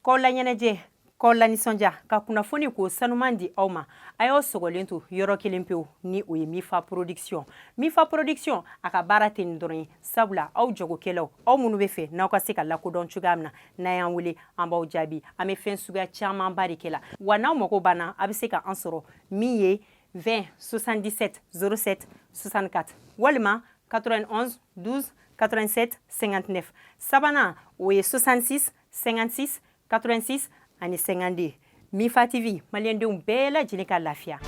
K'aw laɲɛnajɛ, k'aw lanisɔndiya, ka kunnafoni ko sanuman di aw ma, a y'aw sɔgɔlen to yɔrɔ kelen pewu, ni o ye Mifa Production. Mifa Production, a ka baara tɛ nin dɔrɔn ye, sabula aw jagokɛlaw, aw minnu bɛ fɛ n'aw ka se ka lakodɔn cogoya min na, n'a y'an wele, an b'aw jaabi. An bɛ fɛn suguya camanba de kɛ la wa. N'aw mago banna, a bɛ se ka an sɔrɔ min ye 20 77 07 64 walima 91 12 87 59. Sabanan, o ye 66 56 86 ani 52. Mifa TV, maliyɛndenw bɛɛ lajɛlen ka lafiya.